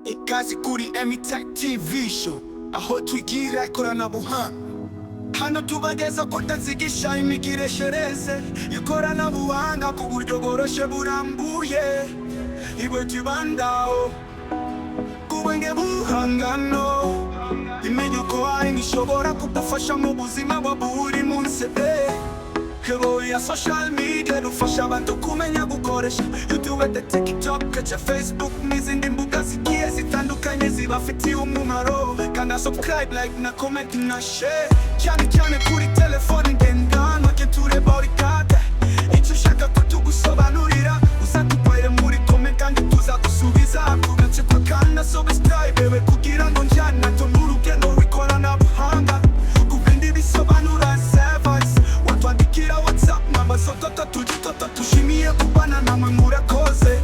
Ikaze kuri Emitech TV Show, aho twigira ikoranabuhanga. Hano tubageza ko tazigisha imikoreshereze y'ikoranabuhanga ku buryo bworoshye, burambuye. Ibyo tubandaho ku bwenge buhangano, imenya uko AI ishobora kugufasha mu buzima bwa buri munsi. Kebo ya social media dufasha abantu kumenya gukoresha YouTube, TikTok, Facebook n'izindi mbuga zigiye zitandukanye zibafitiye umumaro. Kanda subscribe, like na comment na share, cyane cyane kuri telefone ngendanwa. Ke tureba urikate icyo ushaka ko tugusobanurira, uzatubwire muri comment kandi tuzagusubiza. Ku gace kwa kanda subscribe bewe kugira ngo njyane nato mu rugendo rw'ikoranabuhanga. Ku bindi bisobanura service, watwandikira WhatsApp namba 3 3. Tushimiye kubana namwe, murakoze.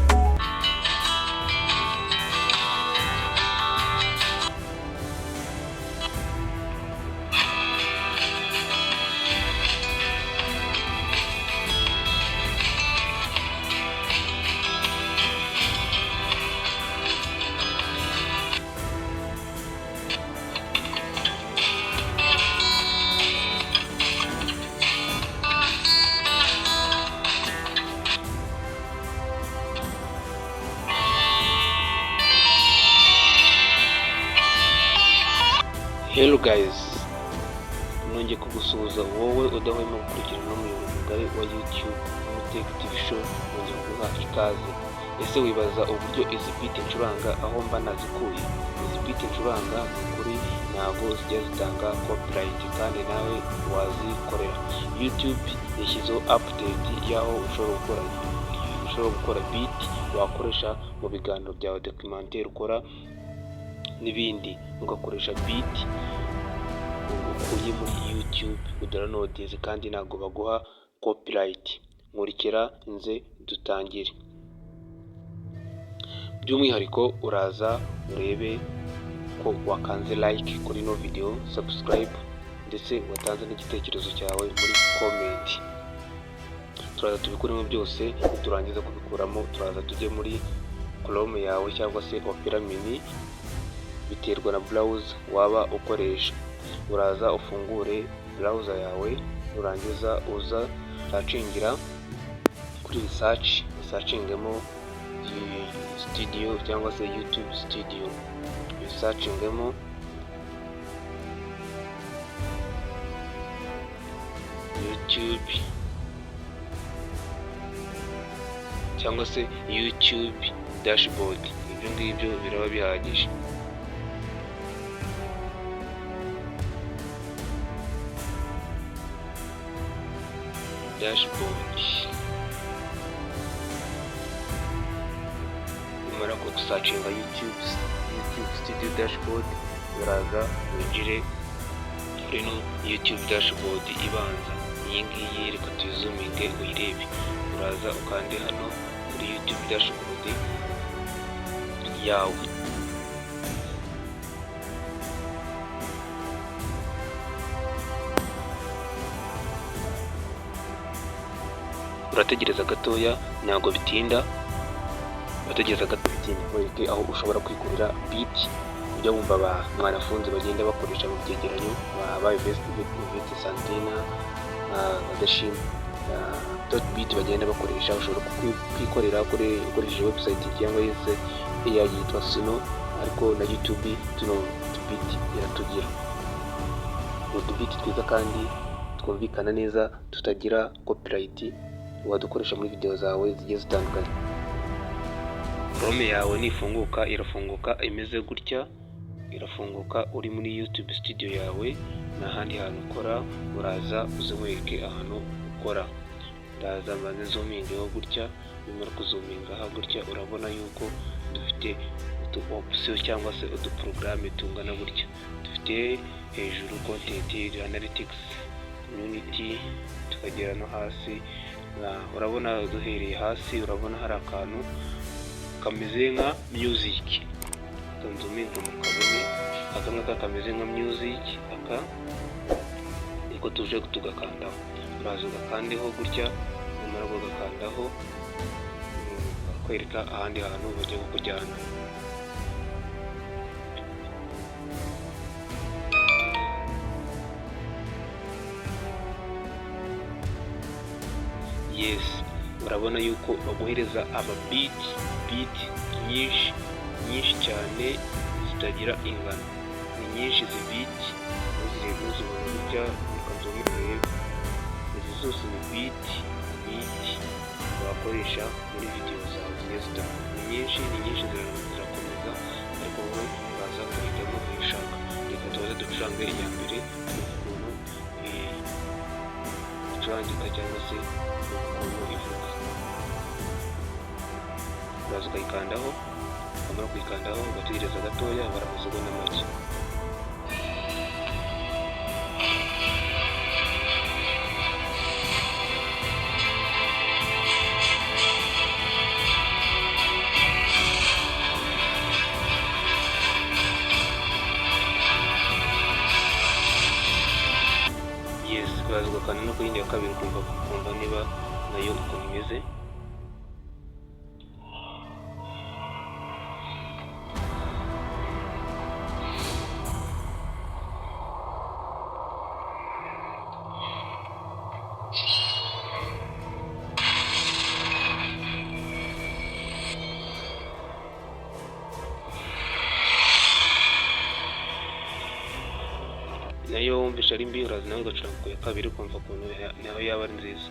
Hello guys, nongeye kugusuhuza wowe udahwema gukurikirana n'umuyoboro mugari wa YouTube Emitech TV Show, nongeye kuguha ikaze. Ese wibaza uburyo izi beat ncuranga aho mba nazikuye? Izi beat ncuranga ni ukuri ntago zijya zitanga copyright kandi nawe wazikorera. YouTube yashyizeho update y'aho ushobora gukora beat wakoresha mu biganiro byawe, documentaire ukora n'ibindi, ugakoresha beat ukuye muri YouTube udownloadinze kandi ntabwo baguha copyright. Nkurikira nze dutangire. By'umwihariko uraza urebe ko wakanze like kuri ino video, subscribe, ndetse watanze n'igitekerezo cyawe muri comment. Turaza tubikuremo byose. Niturangiza kubikuramo, turaza tujye muri Chrome yawe cyangwa se Opera Mini, biterwa na browser waba ukoresha. Uraza ufungure browser yawe, nurangiza uza searchingira kuri search, searchingemo studio cyangwa se YouTube Studio, searchingemo YouTube cyangwa se YouTube dashboard, ibyo ngibyo biraba bihagije. Dashboard, numara gusearchinga YouTube Studio dashboard, uraza winjire kuri ino YouTube dashboard ibanza iyi ngiyi. Reka tuyizoominge uyirebe. Uraza ukande hano kuri YouTube dashboard yawe. Urategereza gatoya, ntabwo bitinda. Urategereza gato bitinda, nkwereke aho ushobora kwikurira beat ujya wumva ba mwanafunzi bagenda bakoresha mu byegeranyo, ba Ivete Santana, Badashima dot beat bagenda bakoresha. Ushobora kwikorera ukoresheje website cyangwa se AI yitwa Suno, ariko na YouTube tuno tubeat iratugira. Ni utubeat twiza kandi twumvikana neza, tutagira copyright, wadukoresha muri video zawe zigiye zitandukanye. Chrome yawe nifunguka, irafunguka imeze gutya. Irafunguka uri muri YouTube Studio yawe. Nta handi hantu ukora, uraza uze nkwereke ahantu ukora. Ndaza mbanze nzoomingeho gutya. Nimara kuzoomingaho gutya, urabona yuko dufite utu option cyangwa se uduporogaramu tungana gutya. Dufite hejuru content, analytics, community, tukagera no hasi. Urabona duhereye hasi, urabona hari akantu kameze nka music. Nzoominge mu kabone aka ngaka kameze nka music, aka niko tuje tugakandaho. Uraza ugakandeho gutya. Numara kugakandaho, barakwereka ahandi hantu bagiye kukujyana. Yes, urabona yuko baguhereza aba beat nyinshi nyinshi cyane zitagira ingano. Ni nyinshi izi beat, ntuzirebe, ntuzibone gutya. Reka nzoome urebe. Izi zose ni beat wakoresha muri video zawe zigiye zitandukanye. Ni nyinshi, ni nyinshi, zirakomeza, ariko wowe uraza guhitamo iyo ushaka. Reka tubaze ducurange iya mbere, twumve ukuntu icurangika cyangwa se ukuntu ivuga. Uraza ukayikandaho, wamara kuyikandaho ugategereza gatoya, bara amasegonda make. Yes, uraza ugakanda no ku yindi ya kabiri, ukumva niba nayo ukuntu imeze. Nayo wumvishe ari mbi, uraza nawe ugacuranga ku ya kabiri, ukumva ukuntu nayo yaba ari nziza.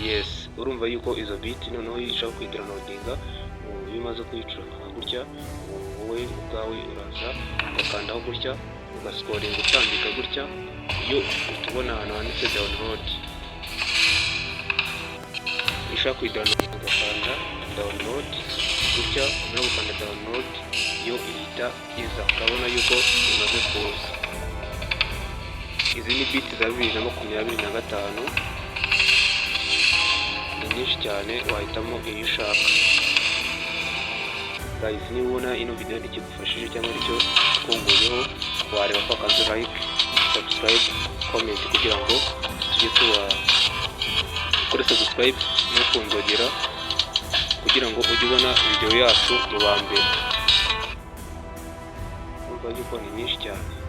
Yes, urumva yuko izo beat noneho iyo ushaka kuyidownloadinga, iyo umaze kuyicuranga nka gutya, wowe ubwawe uraza ugakandaho gutya, ugascrollinga utambika gutya, iyo uhita ubona ahantu handitse download. Iyo ushaka kuyidownloadinga, ugakanda download gutya, wamara gukanda download, yo ihita iza. Urabona yuko imaze kuza. Izi ni beat za 2025, ni nyinshi cyane, wahitamo iyo ushaka. Guys, niba ubona ino video hari ikigufashije cyangwa icyo twunguyeho, wareba ko wakanze like, subscribe, comment, kugira ngo tujye tuba kuri subscribe no kunzogera, kugira ngo ujye ubona video yacu mu ba mbere. Urumva yuko ni nyinshi cyane.